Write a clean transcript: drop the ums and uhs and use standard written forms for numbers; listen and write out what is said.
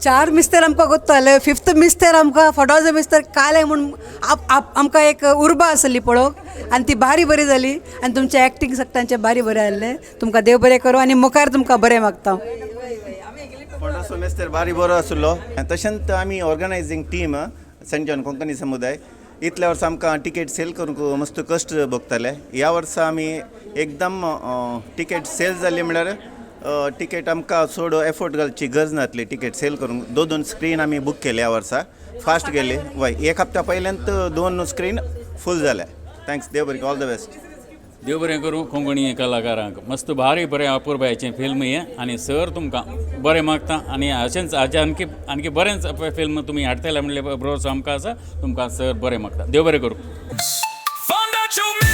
चार मिस्तेर आमकां गोत्ताले, फिफ्थ मिस्तेर आमकां फोटोचो मिस्तेर काले म्हूण आप आप आमकां एक उर्बा आसली पळोवंक आनी ती बारी बरी जाली आनी तुमचें एक्टींग सगळ्यांचें बारी बरें आहलें. तुमकां देव बरें करूं आनी मुखार तुमकां बरें मागता. फोंडाचो मेस्तर बारी बरो आसलो. तशेंच आमी ऑर्गनायजींग टीम सेंट जॉन कोंकणी समुदाय, इतल्या वर्सा आमकां टिकेट सेल करूंक मस्त कश्ट भोगताले. ह्या वर्सा आमी एकदम टिकेट सेल जाली, म्हणल्यार टिकेट आमकां चड एफर्ट घालची गरज नासली. टिकेट सेल करूंक दोन दोन स्क्रीन आमी बूक केले. ह्या वर्सा फास्ट गेली वय, एक हप्त्या पयल्यान दोन स्क्रीन फूल जाले. Thanks, देव बरें, ऑल the best. देव बरें करूं कोंकणी कलाकारांक. मस्त भारी बरें अपुरबायेचें फिल्म हें आनी सर तुमकां बरें मागता आनी अशेंच हाजे आणकी आणकी बरेंच फिल्म तुमी हाडटले म्हणले भरोसो आमकां आसा. तुमकां सर बरें मागता, देव बरें करूं. Found out your